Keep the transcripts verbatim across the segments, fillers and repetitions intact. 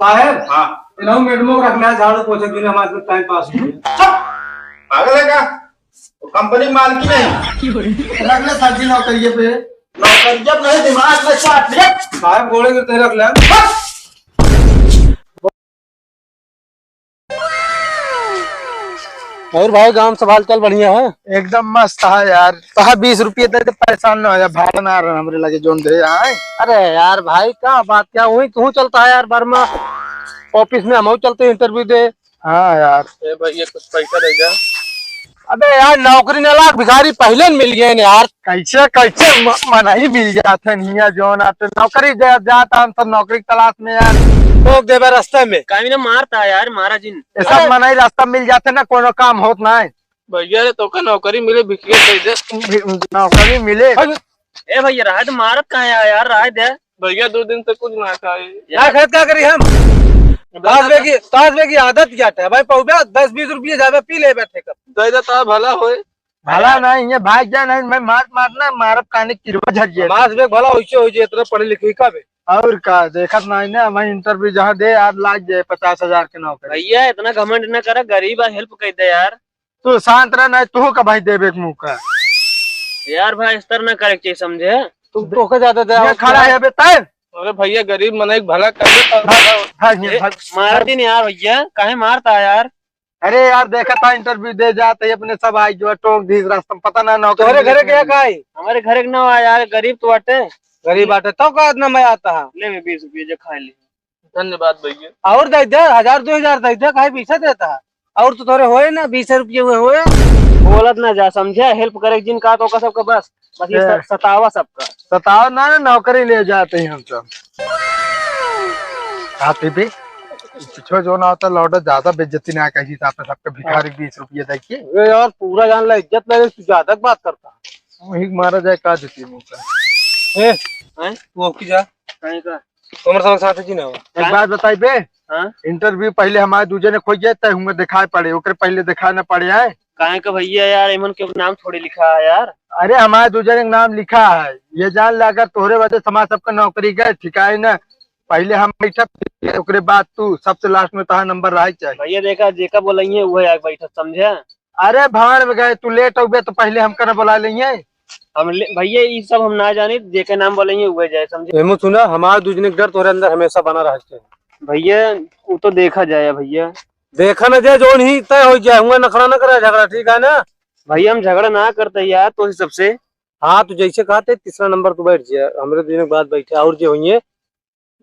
साहेब, हाँ। इन्हों मैडमों को रखना है, झाड़ू पोछे के लिए हमारे साथ टाइम पास हो। चुप! पागल है क्या? वो कंपनी मालकिन है। रख ले सर जी नौकरिये पे। नौकरिये पे नहीं, दिमाग में चाट ले। साहेब गोड़े गिरते रख ले। और भाई, गांव सब हालचाल बढ़िया है? एकदम मस्त है यार। साहब, बीस रुपये दे दे, परेशान ना हो जा, भाड़ा ना रहा हमरे लगे जोन दे आए। अरे यार भाई, का बात क्या हुई? तू चलता है यार, वर्मा ऑफिस में, हम चलते हैं इंटरव्यू दे। हाँ यार। ए भैया, कुछ पैसा दे जा। अबे यार, नौकरी ना लाग, भिखारी पहले न मिल गए ने यार। कैसे, कैसे म-, मनई मिल जात है हियां जोन आते नौकरी दे जात, हम सब नौकरी की तलाश में यार। ठोक देबे रास्ते में। काहे ना मारता है यार, मारा जिन। ये सब मनई रास्ता मिल जाते ना, कोनो काम होत ना है। भैया रे, तोका नौकरी मिले, भिखिया दे दे। नौकरी मिले। ए भैया, रहा दे, मारत काहे है यार, रहा दे। भैया, दो दिन से कुछ ना खाए। यार, खेत का करी हम? ताश बे की, ताश बे की आदत क्या है भाई? पौबे दस बीस रुपये जाबे, पी ले बैठे कर। दे दे, ता भला होए। भला नहीं, ये भाग जा नहीं, मैं मार मारना, मारब काने किरवा झरिए। मास बे भला होइसे होइसे, इतना पढ़े लिखे का बे? और का, देखत नहीं ना, मैं इंटरव्यू जहाँ दे यार, लाग जाए पचास हजार के नौकरी। भैया, इतना घमंड ना करा, गरीब आ, हेल्प कर दे यार। तू शांत रह, नहीं तू का भाई देबे के मौका। यार भाई, इस तरह ना करे के चाहिए, समझे? तू तोके ज्यादा दे ये खड़ा है बे तैं। अरे भैया, गरीब मनई के भला कर दे, तब भाग, भाग, ए, भाग। मार दिन यार भैया, काहे मारता है यार? अरे यार, देखा था इंटरव्यू दे जाते ही अपने सब आई जो टोक दीस रास्ता में, पता ना नौकरी तोहरे मिले घरे कि के नहीं। का आई? हमारे घरे के ना आया यार, गरीब तो बाटे। गरीब बाटे, तब का इतना मैं आता है? ले बे, बीस रुपये जो खा ले। धन्यवाद भैया। और दे दे, हजार दो हजार दे दे, काहे पीछे देता है? और तो तोरे होए ना, बीस रुपये हुए होए। बोलत ना जा, समझे? हेल्प करे जिन का तो का सबका बस, बस ये ए। स-, सतावा सबका। सतावा ना, ना, नौकरी ले जाते हैं हम सब। हाँ, पीपी, पिछो जो ना होता, लौटा ज्यादा बेइज्जती ना कही, हिसाब से सबके भिखारी हाँ। बीस रुपये दे के। अरे यार, पूरा जान ला इज्जत ले, तू ज्यादा बात करता। वही मारा जाए, का देती मुंह का। ए, हैं? तू अब की जा। कहीं का? तुम्हारे सब साथ जी ना हो। एक हाँ? बात बताई बे। हाँ? इंटरव्यू पहले हमारे दूजे ने खोई जाए, तय हुए दिखाई पड़े, ओकरे पहले दिखाई ना पड़े आए। काहे का भैया यार, इमन के नाम थोड़ी लिखा है यार। अरे हमारे दूजे ने नाम लिखा है, ये जान ले अगर तोहरे वजह से हमारे सबका नौकरी गए, ठीक है ना? पहले हम बैठा, ओकरे बाद तू, सबसे लास्ट में तहार नंबर रहे चाहिए। भैया देखा, जेका बोलेंगे वही आके बैठा, समझे? अरे भाड़ में गए, तू लेट हो गए तो पहले हमका ना बुला लेंगे। हम ले, भैया ई सब हम ना जानी, जेके नाम बोलेंगे वही जाए, समझे? एमो सुना, हमारे दूजने के डर तोरे अंदर हमेशा बना रहे चाहिए। भैया वो तो देखा जाए भैया। देखा ना जाए, जोन ही तय हो जाए, हुआ नखड़ा ना करा झगड़ा, ठीक है ना? भैया हम झगड़ा ना करते यार, तो सबसे। हाँ, तू जैसे कहते तीसरा नंबर तू बैठ जाए, हमरे दूजने के बाद बैठे और जे होइए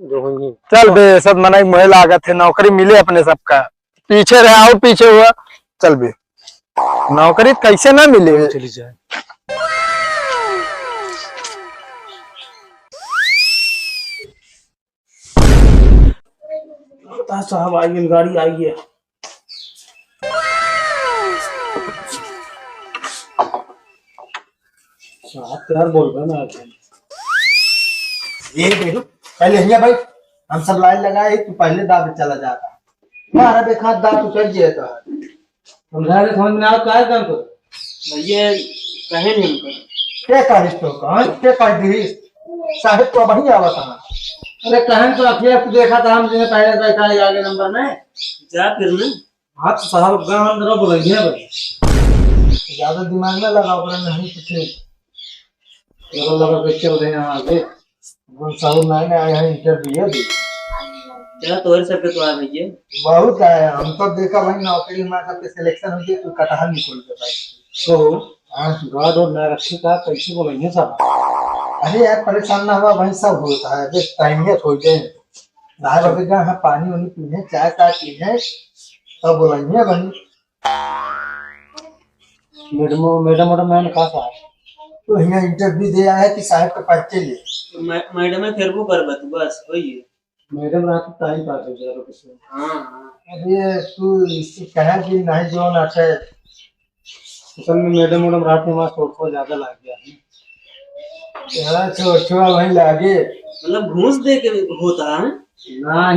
जो होइए। चल बे, सब मनई मुहे लागत है, नौकरी मिले अपने सबका। पीछे रहे और पीछे हुआ। चल बे, नौकरी कैसे ना मिले? चली जाए। बता साहब, आई है गाड़ी, आई है। साहब तो यार बोल रहे ना। ये देखो, पहले हियाँ भाई, हम सब लाइन लगाए, तू पहले दाब चला जाता। मारा देखा दाब तू चल जाए तो। समझा रहे, समझ में ना आवे, काहे काम करो? भैया, कहे नहीं हमको। के कहिस तो का? के कह दिस? साहेब तो वहीं आवत है। अरे, कहन तो अखिया से देखा था हम, जिन्हें पहले बैठा है आगे नंबर में। जा फिर ना। हाँ, तो साहब, अब गाँव अंदर बोलेंगे भाई। ज्यादा दिमाग ना लगाओ, बोले नहीं कुछ। लगा लगा के चल रहे हैं आगे। गुण साहब नए नए आए हैं, इंटरव्यू दे। चला, तोहरे सबके तो आ भैया। बहुत आया, हम तो देखा भाई, नौकरी में सबके सिलेक्शन हो गया, तू कटहल निकल गया भाई। तो आज गार्ड और ना रखे का, कैसे बोलेंगे साहब? अरे यार, परेशान ना हुआ भाई, सब होता है, बस टाइम है, थोड़ी देर। दाल और का, हाँ, पानी वानी पीने, चाय ताय पीने, तब बोलेंगे भाई। मैडम, मैडम, मैडम, मैम का साहब? तो हियाँ इंटरव्यू दे आया कि साहब का परिचय ले? तो मै-, मैडम है, फिर वो कर बत-, बस वही है। मैडम रात को टाइम पास हो जाएगा कुछ। हाँ, हाँ। अरे तू इससे कहा कि नहीं जो ना है। असल में मैडम, मैडम रात में हमारा शॉर्टफॉल ज्यादा लग गया है। यार, छोड़, छोड़, वहीं लागे। मतलब घूस दे के होता है?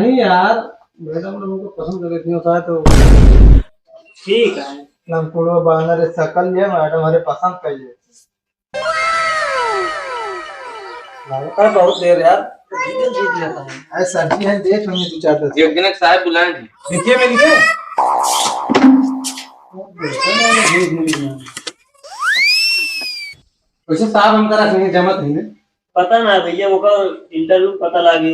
नहीं यार, मैडम लोगों को पसंद कर लेती होता है तो। ठीक है। लमकुड़वा बानर है, शकल ये मैडम हरे पसंद कर लेती। अरे बहुत देर यार। अरे सर जी, हम देख लेंगे दो चार दस। एक दिन एक साहब बुलाए थे। देखिए, मैं लिखे। वैसे साहब हमका रखेंगे, जमत नहीं है। पता ना भैया, ओका interview पता लागे।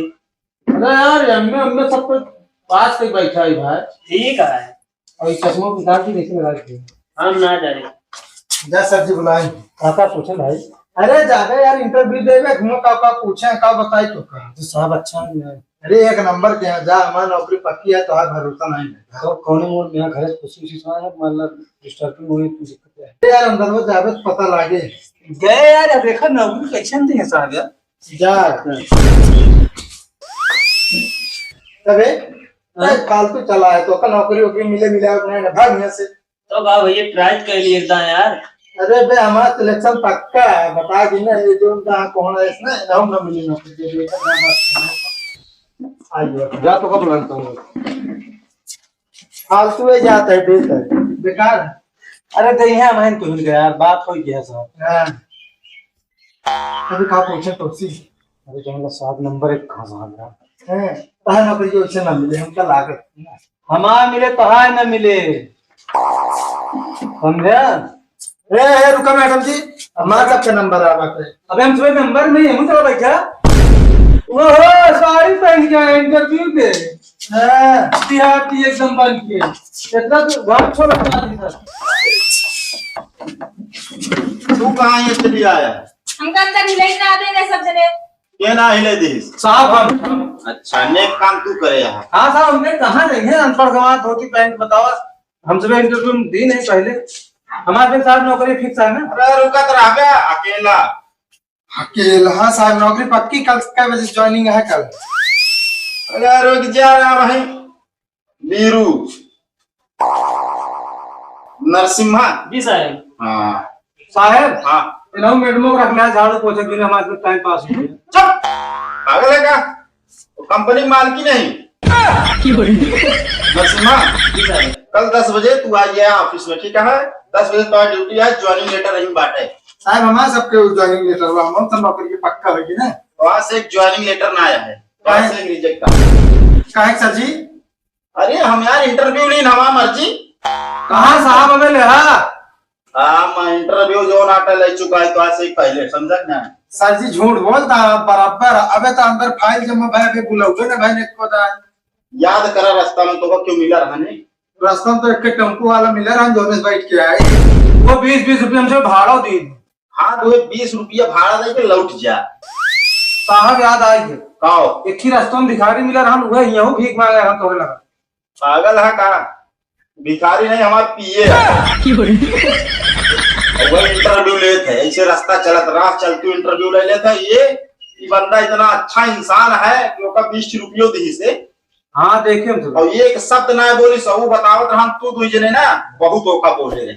अरे यार, एम ए, एम ए सब कुछ पास के बैठा है भाई। ठीक है। और ये चश्मा उतार के देखिए लगा के। हम ना जाने। जा सर जी बुलाए। का का पूछे भाई? अरे जाबे यार, interview देबे, घूमो का का पूछे, का बताई तो का? तो साहब अच्छा है यार। अरे एक नंबर के यहाँ जा, हमार नौकरी पक्की है, तोहार भरोसा नहीं है। तो कौने मोड़ में यहाँ घरे खुशी उसी सुना है, मतलब disturbing हुई, कुछ दिक्कत है? अरे यार अंदर वो जाबे तो पता लागे। गए यार, अब देखा नौकरी कैसे नहीं है साहब यार। जा। तबे, हाँ? अरे फालतू चला है, तो का नौकरी वोकरी मिले, मिले और नहीं ना, भाग यहाँ से। तो का भैया, try कर लिए एकदम यार। अरे बे, हमारा selection पक्का है, बता दी ना, ये जो उनका कौन है इसमें, ना हम ना मिली नौकरी के लिए, इतना बात है। आइए। जा तो कब लड़ता हूँ? फालतू है, जाता है, बेकार है, बेकार है। अरे दे यहाँ बहन तुहिन के यार, बात हो गया सब। हाँ। अभी का पूछे तुमसे? अरे जौन ला साहब नंबर एक कहाँ से आ गया? हैं, तहार नौकरी के वैसे ना मिले, हमका लागत। हमार मिले तहार ना मिले, समझा? ए, ए, रुका मैडम जी, हमार सबके नंबर आ बाटे। अबे हम तुम्हें नंबर नहीं है, मुझे बैठा। ओहो, साड़ी पहन के आए interview पे। हाँ। बिहार की एकदम बन के। इतना तो घर छोड़ के आ गया। तू कहाँ ये चली आया? हमका अंदर हिलाई ना देने सब जने। के ना हिले दिस? साहब हम। अच्छा, नेक काम तू करे यहाँ। हाँ साहब, हमने कहाँ जाएंगे, अनपढ़ गंवार धोती पैंट बतावा। हम सब interview में दी नहीं पहले। हमारे साहब नौकरी fix है ना? अरे रुका तो रह गया, अकेला। अकेला, हाँ साहब, नौकरी पक्की, कल कै बजे joining है कल? अरे रुक जा रहा भाई, वीरू नरसिम्हा। जी साहब। हाँ। साहब, हाँ। इन्हों मैडमों को रखना है, झाड़ू पोछे के लिए हमारे साथ time pass हो गया। चुप, पागल है क्या? वो कंपनी मालकिन नहीं। नरसिम्हा, जी साहब। कल दस बजे तू आ गया office में, ठीक है? दस बजे तो duty है, joining letter यहीं बाटे। साहब, हमारे सबके joining letter हुआ, हम तो नौकरी के पक्का होगी ना। वहाँ से एक joining letter ना आया है, वहाँ काहे? से एक reject आ। काहे सर जी? अरे हम यार interview ली ना, हमार मर्जी। कहाँ साहब हमें ले हा? हाँ, मैं interview जो नाटा ले चुका है तो आज से ही पहले, समझा कि ना? सर जी झूठ बोलता है बराबर। अबे तो अंदर file जमा भाई, अबे बुलाओगे ना भाई ने को दा। याद करा रास्ता में तो क्यों मिला रहा नहीं? रास्ता में तो एक टेम्पो वाला मिला रहा, जो में बैठ के आए। वो बीस बीस रुपये हमसे भाड़ा दी। हाँ, तो ये बीस रुपया भाड़ा दे के लौट जा। साहब याद आई है। काओ? एक ही रास्ता में भिखारी मिला रहा, वह यहू भीख मांगे हम तोहरे लगा। पागल है का? भिखारी नहीं, हमार पीए है। वह interview लेत है, ऐसे रास्ता चलत, राह चलते interview ले लेत है। ये, ये बंदा इतना अच्छा इंसान है कि ओका बीस रुपयो दी से। हाँ, देखे हम तो। और ये एक शब्द ना बोली, सब बतावत रहन, तू दुई जने ना बहुत ओका बोले रहे।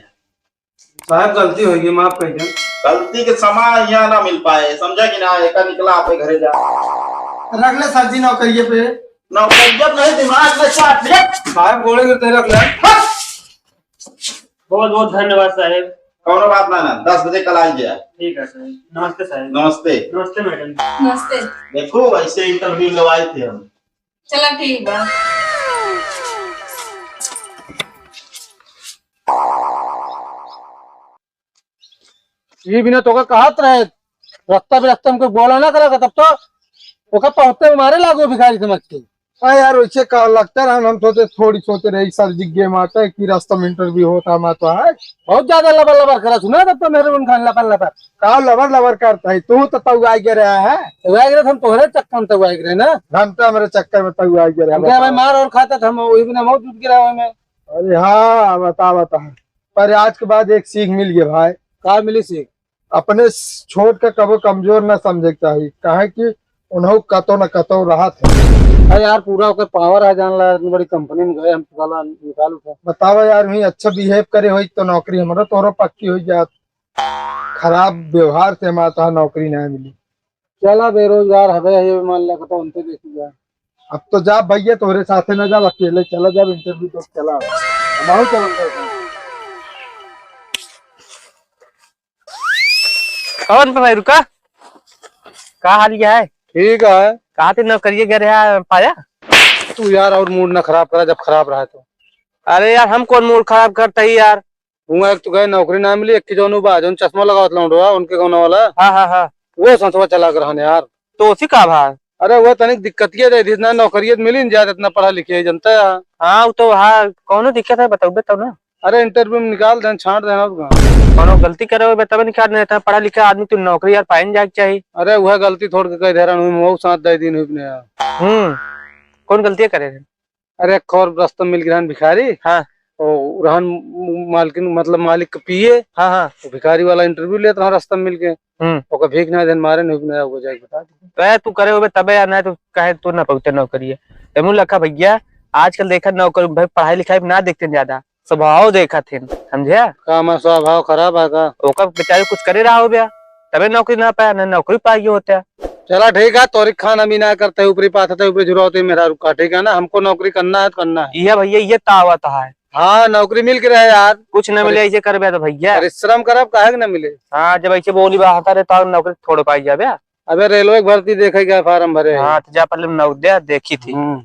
साहब, गलती हो गई, माफ कर दें। गलती के समा यहाँ ना मिल पाए, समझा कि ना? एका निकला, आपे घरे जा। रख ले सर जी नौकरिये पे। नौकरिये पे नहीं, दिमाग में चाट ले। साहब, गोड़े गिरते रख ले। बहुत बहुत धन्यवाद साहब। कौनो बात ना, ना, दस बजे कल आ गया। ठीक है सर। नमस्ते साहब। नमस्ते। नमस्ते मैडम। नमस्ते। देखो, ऐसे interview लेवाए थे हम। चला ठीक बा। ये बिना तोका कहत रहे, रस्ता बिरस्ता हमको बोला ना करा, तब तो ओका पहुँचते मारे लागो भिखारी समझ के। हाँ यार, वैसे का लगता रहा, हम सोचे, थोड़ी सोचे रहे सर जी गे माता कि रास्ता में interview होता, मैं तो है। बहुत ज्यादा लबर लबर करा सुना, तब तो मेरे उनका लबर लबर। का लबर लबर करता है? तू तो तऊ आए गे रहा है। तऊ आए गे रहा, हम तोहरे चक्कर में तऊ आए गे रहे ना। हम तो हमारे चक्कर में तऊ आए गे रहा, हमके भाई बताओ। मार और खाता था, हम वही बिना मौत जुट गिरा हमें। अरे हाँ, बता, बता। पर आज के बाद एक सीख मिल गई भाई। का मिली सीख? अपने छोट का कबो कमजोर ना समझे के चाही, काहे कि उन्हों कतो न कतो रहत है। अरे यार, पूरा ओकर power है, जान ला, इतनी बड़ी कंपनी में गए, हम साला निकाल उठा। बतावा यार, वही अच्छा behave करे होई तो नौकरी हमरो तोरो पक्की हो जात। खराब व्यवहार से हमारा तो नौकरी ना मिली। चला, बेरोजगार हवे, ये मान ले, कतो उनसे देखी जा। अब तो जा भैया, तोरे साथे ना जा, अकेले चला जा, interview तो चला। हम चल। कौन पे भाई रुका? का हाल क्या है? ठीक है। आते नौकरिये गए रहा, पाया? तू यार और मूड ना खराब करा जब खराब रहा तो। अरे यार, हम कौन मूड खराब करता ही यार? हुआ एक तो गए नौकरी ना मिली, एक की जौन बा, जौन चश्मा लगावत लौंडवा, उनके गाँव वाला। हाँ, हाँ, हाँ। वो संतवा चला के रहन यार। तो उसी का भा? अरे वो तनिक दिक्कतिये दे दी ना, नौकरिये तो मिली न जात, इतना पढ़ा लिखे है, जनता है। हाँ, वो तो हाँ, कौनो दिक्कत है, बताओ, बताओ ना। अरे इंटरव्यू में निकाल देन, छांट देन, और का? कौनो गलती करे होबे तबे निकाल देन, इतना पढ़ा लिखा आदमी तू नौकरी यार पाइन जाए के चाही। अरे वह गलती थोड़ के कह दे रहन, हुई मऊ साथ दे दिन हुई ने यार। हम्म, कौन गलती करे रहे? अरे एक और रस्ता मिल गया भिखारी। हाँ। ओ रहन मालकिन, मतलब मालिक के पिए। हाँ, हाँ। तो भिखारी वाला इंटरव्यू लेत रहा रस्ता में मिल के। हम्म। ओकर भीख ना देन मारे, नहीं ना हो जाए, बता दे। तो यार तू करे होबे तबे यार, ना तो काहे तू ना पहुंचे नौकरी है। एमू लखा भैया, आजकल देखा नौकरी भाई, पढ़ाई लिखाई में ना देखते ज्यादा, स्वभाव देखत हैं, समझे? का हमार स्वभाव खराब है का? ओकर बेचारे कुछ करे रहा हो बे, तबे नौकरी ना पाया, ना नौकरी पाई होते। चला ठीक है, तोरी खान हम ही ना करते, ऊपरी पाथते, ऊपरी झुरावते मेहरारू का, ठीक है ना? हमको नौकरी करना है तो करना है। ये भैया, ये तावत है। हाँ, नौकरी मिल के रहे यार। कुछ न मिले, परि- ऐसे करबे तो भैया। परिश्रम करब, काहे के न मिले? हाँ, जब ऐसे बोली बा, हंसा रे, तो नौकरी थोड़ पाई जाबे। अबे रेलवे के भर्ती देखे गए, फार्म भरे। हाँ, तो जा पहले नौ दे, देखी थी। हम्म।